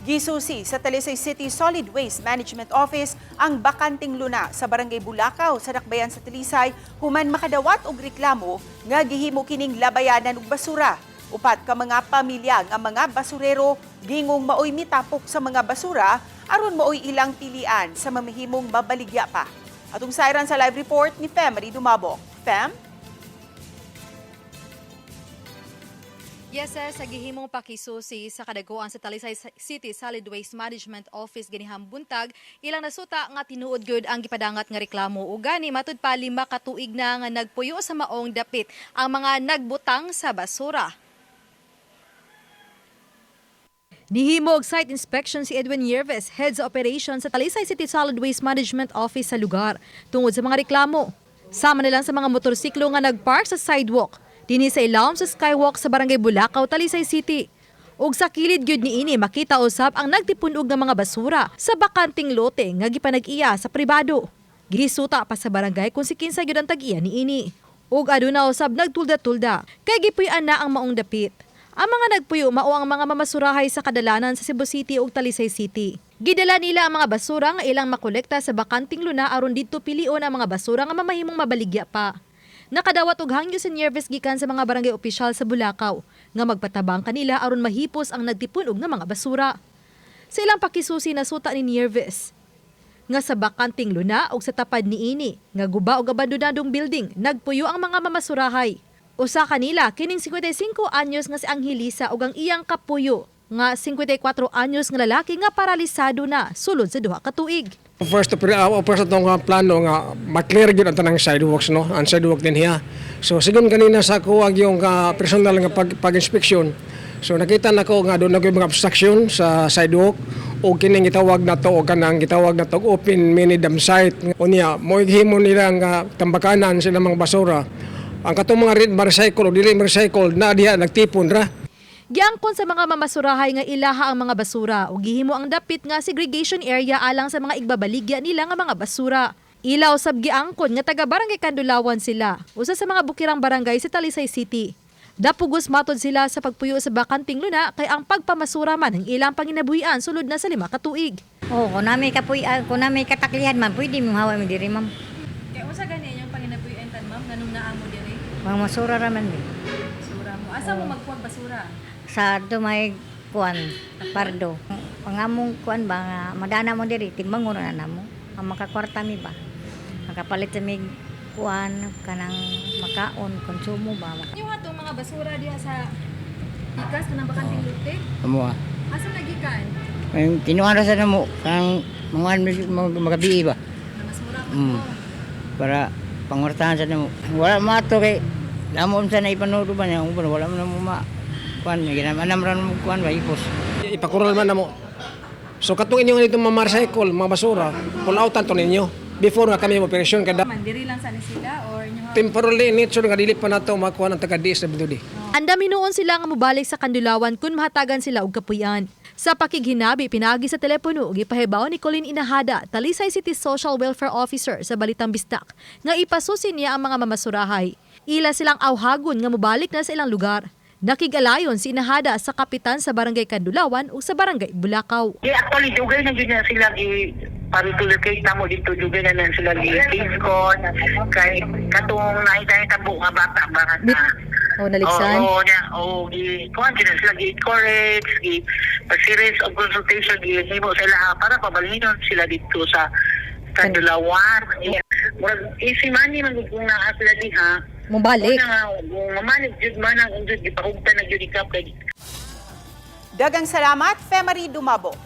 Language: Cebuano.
Gisusi sa Talisay City Solid Waste Management Office ang bakanting luna sa Barangay Bulacau sa Dakbayan sa Talisay human makadawat og reklamo nga gihimo kining labayanan og basura. Upat ka mga pamilya nga mga basurero gingong maoy mitapok sa mga basura aron maoy ilang pilian sa mamihimong mabaligya pa. Atong sayran sa live report ni Femery Dumabok. Fem? Yes, sir, sa gihimong pakisusi sa kadaguan sa Talisay City Solid Waste Management Office ganihang buntag, ilang nasuta nga tinuod gyud ang gipadangat nga reklamo ug gani matud pa 5 ka tuig na nga nagpuyo sa maong dapit ang mga nagbutang sa basura. Nihimo og site inspection si Edwin Yerves, head sa operation sa Talisay City Solid Waste Management Office sa lugar, tungod sa mga reklamo. Sama na lang sa mga motorsiklo nga nagpark sa sidewalk, dinhi sa ilawom sa skywalk sa Barangay Bulacau, Talisay City. Ug sa kilid gyud niini makita usab ang nagtipun-og nga mga basura sa bakanting lote nga gipanag-iya sa pribado. Gisuta pa sa barangay kung si kinsa gyud ang tag-iya niini. Ug aduna usab nagtulda-tulda kay gipuy-an na ang maong dapit. Ang mga nagpuyo mao ang mga mamasurahay sa kadalanan sa Cebu City ug Talisay City. Gidala nila ang mga basura nga ilang makolekta sa bakanting luna aron didto pilion ang mga basura nga mamahimong mabaligya pa. Nakadawat og hangyo si Nieves gikan sa mga barangay opisyal sa Bulacau nga magpatabang kanila aron mahipos ang nagtipun-og nga mga basura. Sa ilang pakisusi, nasuta ni Nieves nga sa bakanting luna og sa tapad niini nga guba og abandonadong building nagpuyo ang mga mamasurahay. Usa kanila kining 55 anyos nga si Angelisa ug ang iyang kapuyo nga 54 anyos nga lalaki nga paralisado na sulod sa 2 ka tuig. First atong plano nga ma-clear gyud ang tanang sidewalks, no, ang sidewalk din hiya. So sigon kanina sa ako ang yung personal nga pag-inspeksyon. So nakita nako nga doon na mga obstruction sa sidewalk o kining gitawag nato o kanang gitawag nato og open mini dump site. Unya mo himo nila nga tambakanan sila mga basura. Ang katong mga recycle o dili recycle na diha nagtipon ra. Giangkon sa mga mamasurahay nga ilaha ang mga basura ug gihimo ang dapit nga segregation area alang sa mga igbabaligya nila nga mga basura. Ilaw sab giangkon nga taga Barangay Kandulawan sila, usa sa mga bukirang barangay sa Talisay City. Dapugos matod sila sa pagpuyo sa bakanting luna kay ang pagpamasura man ang ilang panginabuhian sulod na sa 5 ka tuig. Oh, kung nami kapuy, kung nami kataklihan, ma'am, pwede mo hawa mi diri, ma'am. Kay unsa gani inyong panginabuhian tan, ma'am, nganong naa mo diri? Mga masura ra man di. Basura mo. Asa mo magkuha basura? Sa do may kuan, pardo. Ang among kuan ba nga madana mo diri, timbangon na namo. Ang makakwarta mi ba. Makapalit sa mig kuan kanang makaon, konsumo ba. Yung atong mga basura diha sa gikas kanang bakanting lote? Amo ah. Asa nagikan? Ang kinuha ra sa namo kang mga mga magabi ba. Basura. Para pangwartahan sa namo. Wala mato kay namo unsa na ipanood ba niya uban wala man mo ma kuan ginam ra mo kuan ba ipos. Ipakural man namo. So katong inyong itong mga recycle, mga basura, pull outan to ninyo before nga kami mo operasyon kada Man diri lang sa ni sila or inyo temporarily nature nga dili pa nato makuha ng taga DSWD. Andami noon sila nga mobalik sa Kandulawan kung mahatagan sila og kapuyan. Sa pakighinabi, pinaagi sa telepono, gipahibaw ni Colin Inahada, Talisay City Social Welfare Officer sa Balitang Bisdak, nga ipasusi niya ang mga mamasurahay. Ila silang awhagon nga mobalik na sa ilang lugar. Nakig-alayon si Inahada sa kapitan sa Barangay Kandulawan ug sa Barangay Bulacau. Yeah, actually, dugay na gyud na sila gi parelocate na mo dito, dugay na na sila gi con kay katong naitay tabo nga bata ba nga Oh, naligsan? Oo, na, oo, gi kuan gyud na sila gi encourage, gi a series of consultation gi himo sa ila para pabalhinon sila dito sa Kandulawan. Yeah. Murag easy money man gud kung naa sila diha. Mobalik. Una nga, kung mamanig jud man ang jud gipahugtan na jud ikaw kay Dagang salamat, Femery Dumabok.